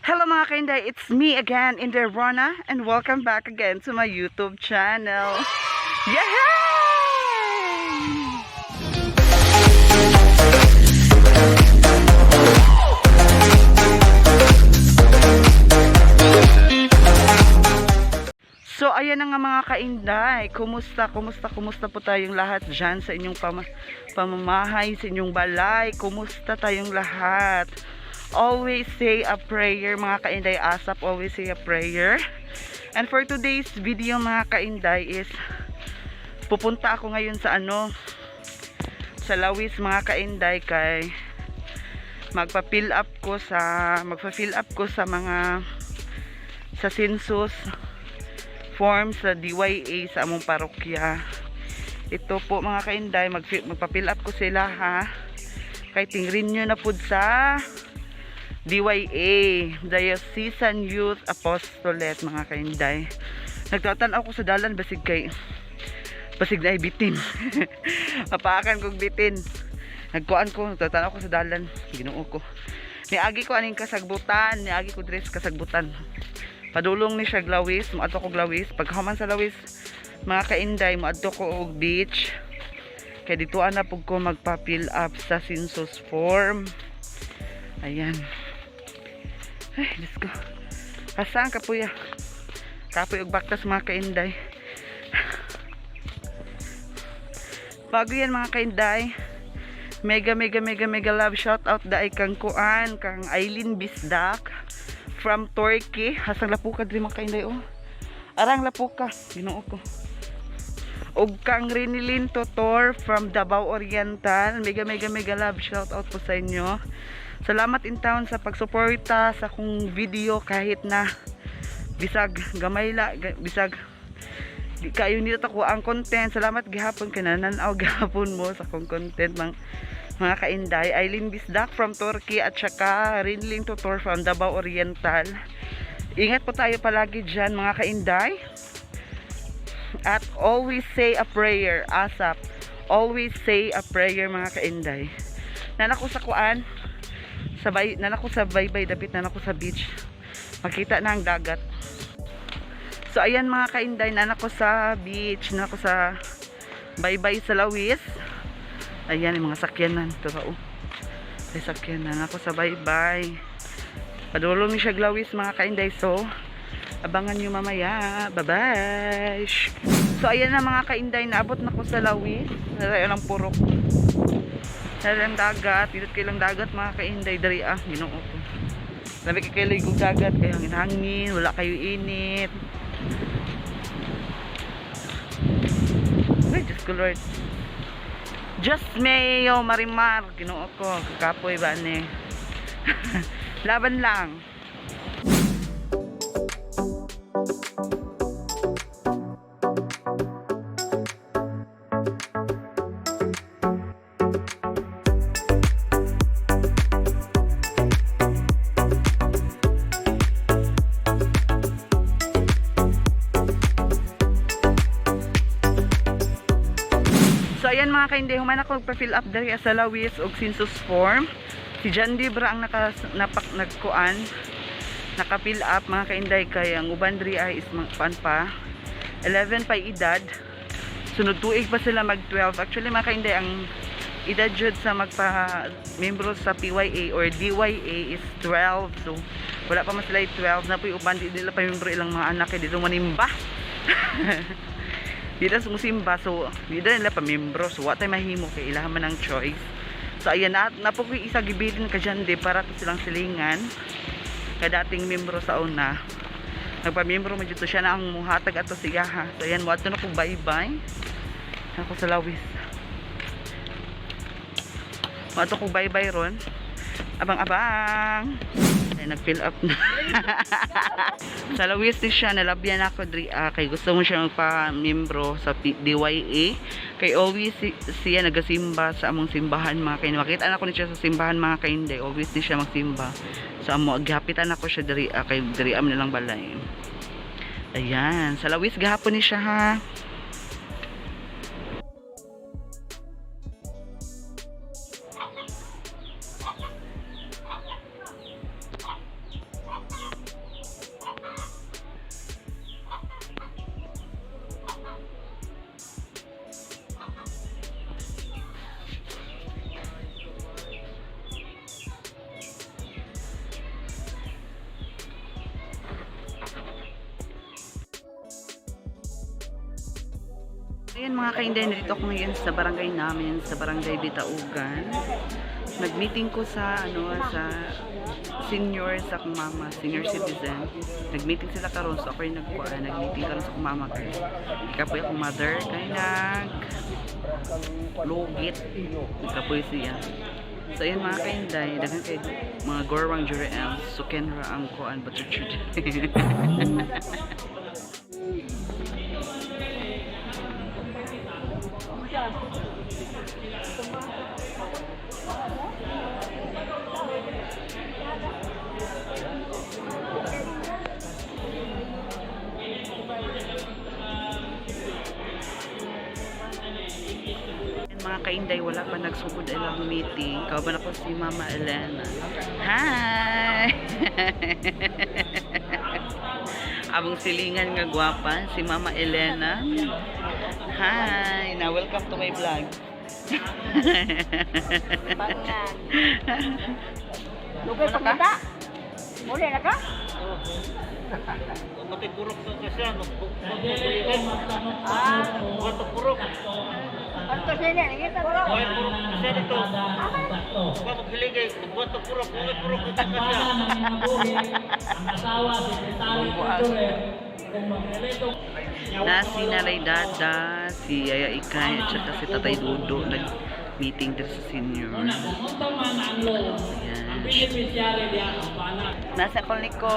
Hello, mga kainday, it's me again, Inday Rona, and welcome back again to my YouTube channel. Yay! So ayan na nga, mga kainday, kumusta, kumusta, kumusta po tayong lahat dyan sa inyong pamamahay, sa inyong balay? Kumusta tayong lahat? Always say a prayer, mga kainday, asap, always say a prayer. And for today's video, mga kainday, is pupunta ako ngayon sa ano, sa Lawis, mga kainday, kay magpa-fill up ko sa mga sa census form sa DYA sa among parokya. Ito po, mga kainday, magpa-fill up ko sila ha. Kay ting-renew na pud sa DYA, Diocesan Youth Apostolate, mga kainday. Nagtatan-aw ko sa dalan basig kay basig na bitin. Mapaakan kog bitin. Nagkuan ko, nagtatan-aw ko sa dalan. Ginoo ko. Niagi ko aning kasagbutan, niagi ko dress kasagbutan. Padulong ni siya Lawis, moadto ko Lawis. Paghuman sa Lawis, mga kainday, moadto ko og beach. Kay dito na pug ko magpa-fill up sa census form. Ayan. Ay, let's go. Kasaan ka puya? Kapoy og baktas, mga kainday. Bago yan, mga kainday, mega mega mega mega love shout out daay kang kuan, kang Eileen Bisdak from Turkey. Hasang lapuka diri, mga kainday, oh. Arang lapuka, Ginoo ko. Og kang Renilyn Totor from Davao Oriental. Mega mega mega love shout out po sa inyo. Salamat in town sa pagsuporta sa akong video kahit na bisag gamay la, bisag di kayo nito ako ang content. Salamat gihapon kay nananaw gihapon mo sa akong content, mga kainday. Eileen Bisdak from Turkey at saka Renilyn Totor from Davao Oriental. Ingat po tayo palagi dyan, mga kainday. At always say a prayer, ASAP. Always say a prayer, mga kainday. Nana ko sa kuan, sabay, nana ko sa baybay, dapit nana ko sa beach. Makita na ang dagat. So ayan, mga kainday, nana ko sa beach, nana ko sa baybay sa Lawis. Ayan yung mga sakyanan. Ito ba, oh. May sakyanan ako sa baybay. Padulong ni siya Lawis, mga kainday. So, abangan nyo mamaya. Bye-bye! So, ayan na, mga kainday. Naabot na ko sa Lawis. Narayo lang purok. Narayo lang dagat. Dito kayo lang dagat, mga kainday. Dari ah. Ginoo ko. Sabi kay kayo dagat. Kaya hangin-hangin. Wala kayo init. Ay, Diyos ko Lord. Diyos mio, Marimar. Ginoo ko. Kakapoy ba ni? Laban lang. So ayan, mga kainday, human ako magpa-fill up diri sa Lawis og census form. Si John Dibra ang naka, napak, nagkuan, naka-fill up, mga kainday, kay ang uban diri ay is mga kuan pa 11 pa edad. Sunod tuig pa sila mag 12. Actually, mga kainday, ang edad jud sa magpa membro sa PYA or DYA is 12. So wala pa man sila 12 na po yung uban, di nila pa membro ilang mga anak kay dito manimba. Di na sumusimba, so di na nila pa membro, so wa tay mahimo kay ilaha man ang choice. So ayan na, napo ko isa gibilin ka dyan di para to silang silingan kay dating membro sa una, nagpa-membro mo dito, siya na ang muhatag ato siya ha. So ayan, mo na ko bye bye ako sa Lawis, mo ko bye bye ron, abang abang. Ay, nag-fill up na. Sa Lawis ni siya, nalabyan ako diri ah, kay gusto mo siya magpa-membro sa DYA. Kay always siya nagasimba sa among simbahan, mga kainday. Makita na ko ni siya sa simbahan, mga kainday. Always ni siya magsimba. Sa amo, gihapitan ako siya diri ah, kay diri am nilang balay. Ayan, sa Lawis gahapon ni siya ha. Ayan, mga kainday, nandito ako ngayon sa barangay namin, sa Barangay Bitaugan. Nag-meeting ko sa ano, sa senior sa akong mama, senior citizen. Nag-meeting sila karon, so ako yung nagkuan, nag-meeting karon sa akong mama kay. Ikapoy akong mother kay nag lugit. Nagkapoy siya. So ayan, mga kainday, daghan kay mga gorwang jurel, so kenra ang kuan batuchud. Ayan, mga kainday, wala pa nagsugod ilang meeting. Kauban ako si Mama Elena. Hi! Among silingan nga gwapa, si Mama Elena. Hi! Now, welcome to my vlog. Bangan. Lugay pangita. Muli na ka? Matipurok na kasi ano. Ah, Matipurok. ano to sila? Ngita ko. Ay, purok kasi dito. Ba maghiligay, magwatapurok, purok ito kasi. Na si Nanay Dada, si Yaya Ikay, at saka si Tatay Dudo nag-meeting din sa senior. Ayan. Nasa call ni ko.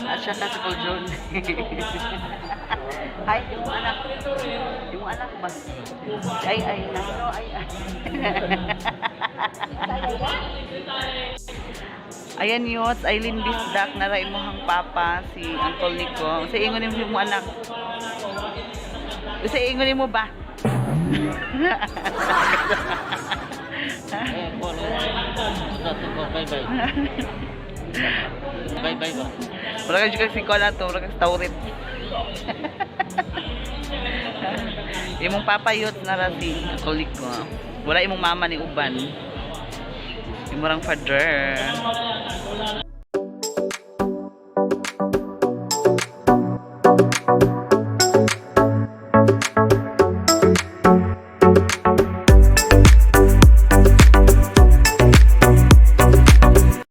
At saka si Col John. Hi, yung anak. Yung anak ba? Ay, ay, nano, ay, ay. Ayan yun, Eileen Bisdak, naray mo hang papa, si Uncle Nico. Sa ingon mo yung anak. Sa ingon mo ba? Eh, bye bye. Bye bye ba? Wala ka dyan si Kola to, wala ka sa taurit. Imong papa yut na si Uncle Nico. Wala imong mama ni Uban. Imong father.